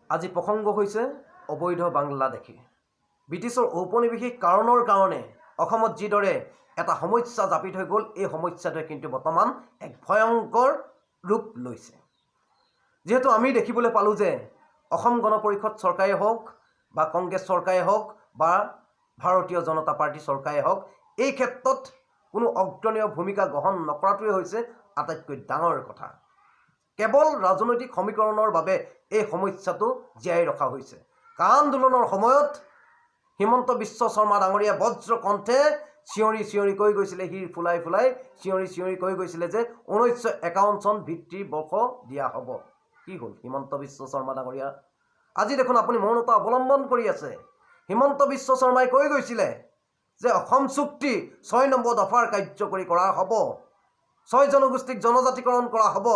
আজি প্ৰসংগ হৈছে অবৈধ বাংলাদেশী। ব্ৰিটিছৰ ঔপনিৱেশিক কাৰণৰ কাৰণে অসমত যিদৰে এটা সমস্যা জাপি থৈ গ'ল, এই সমস্যাটোৱে কিন্তু বৰ্তমান এক ভয়ংকৰ ৰূপ লৈছে। যিহেতু আমি দেখিবলৈ পালোঁ যে অসম গণ পৰিষদ চৰকাৰে হওক বা কংগ্ৰেছ চৰকাৰে হওক বা ভাৰতীয় জনতা পাৰ্টী চৰকাৰে হওক, এই ক্ষেত্ৰত কোনো অগ্ৰণীয় ভূমিকা গ্ৰহণ নকৰাটোৱে হৈছে আটাইতকৈ ডাঙৰ কথা। কেৱল ৰাজনৈতিক সমীকৰণৰ বাবে এই সমস্যাটো জীয়াই ৰখা হৈছে। কা আন্দোলনৰ সময়ত হিমন্ত বিশ্ব শৰ্মা ডাঙৰীয়া বজ্ৰ কণ্ঠে চিঞৰি চিঞৰি কৈ গৈছিলে, শিৰ ফুলাই ফুলাই চিঞৰি চিঞৰি কৈ গৈছিলে যে 1951 চন ভিত্তিৰ বৰ্ষ দিয়া হ'ব। কি হ'ল হিমন্ত বিশ্ব শৰ্মা ডাঙৰীয়া? আজি দেখোন আপুনি মৌনতা অৱলম্বন কৰি আছে। হিমন্ত বিশ্ব শৰ্মাই কৈ গৈছিলে যে অসম চুক্তি 6 নম্বৰ দফাৰ কাৰ্যকৰী কৰা হ'ব, ছয় জনগোষ্ঠীক জনজাতিকৰণ কৰা হ'ব।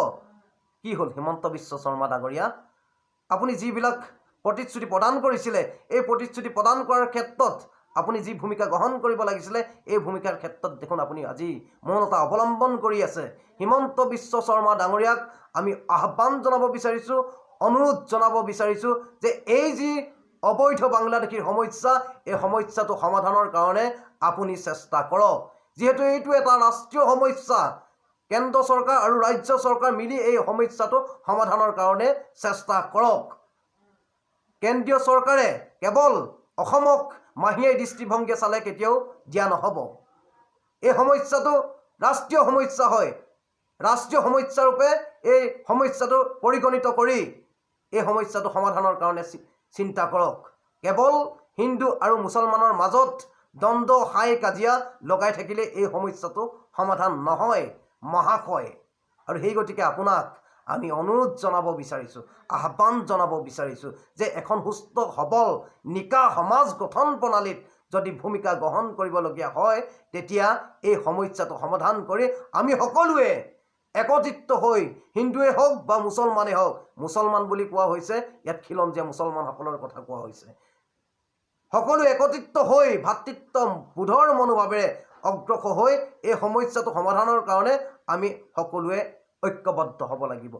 কি হ'ল হিমন্ত বিশ্ব শৰ্মা ডাঙৰীয়া? আপুনি যিবিলাক প্ৰতিশ্ৰুতি প্ৰদান কৰিছিলে, এই প্ৰতিশ্ৰুতি প্ৰদান কৰাৰ ক্ষেত্ৰত আপুনি যি ভূমিকা গ্ৰহণ কৰিব লাগিছিলে, এই ভূমিকাৰ ক্ষেত্ৰত দেখোন আপুনি আজি মৌনতা অৱলম্বন কৰি আছে। হিমন্ত বিশ্ব শৰ্মা ডাঙৰীয়াক আমি আহ্বান জনাব বিচাৰিছোঁ, অনুৰোধ জনাব বিচাৰিছোঁ যে এই যি অবৈধ বাংলাদেশীৰ সমস্যা, এই সমস্যাটো সমাধানৰ কাৰণে আপুনি চেষ্টা কৰক। যিহেতু এইটো এটা ৰাষ্ট্ৰীয় সমস্যা, কেন্দ্ৰ চৰকাৰ আৰু ৰাজ্য চৰকাৰ মিলি এই সমস্যাটো সমাধানৰ কাৰণে চেষ্টা কৰক। কেন্দ্ৰীয় চৰকাৰে কেৱল অসমক মাহীআই দৃষ্টিভংগীৰে চালে কেতিয়াও দিয়া নহ'ব। এই সমস্যাটো ৰাষ্ট্ৰীয় সমস্যা হয়। ৰাষ্ট্ৰীয় সমস্যাৰূপে এই সমস্যাটো পৰিগণিত কৰি এই সমস্যাটো সমাধানৰ কাৰণে চিন্তা কৰক। কেৱল হিন্দু আৰু মুছলমানৰ মাজত দ্বন্দ্ব, হাই কাজিয়া লগাই থাকিলে এই সমস্যাটো সমাধান নহয় মহাশয়। আৰু সেই গতিকে আপোনাক আমি অনুৰোধ জনাব বিচাৰিছোঁ, আহ্বান জনাব বিচাৰিছোঁ যে এখন সুস্থ, সবল, নিকা সমাজ গঠন প্ৰণালীত যদি ভূমিকা গ্ৰহণ কৰিবলগীয়া হয়, তেতিয়া এই সমস্যাটো সমাধান কৰি আমি সকলোৱে একত্ৰিত হৈ, হিন্দুৱে হওক বা মুছলমানেই হওক, মুছলমান বুলি কোৱা হৈছে, ইয়াত খিলঞ্জীয়া মুছলমানসকলৰ কথা কোৱা হৈছে, সকলো একত্ৰিত হৈ ভাতৃত্ব বোধৰ মনোভাৱেৰে অগ্ৰসৰ হৈ এই সমস্যাটো সমাধানৰ কাৰণে আমি সকলোৱে ঐক্যবদ্ধ হ'ব লাগিব।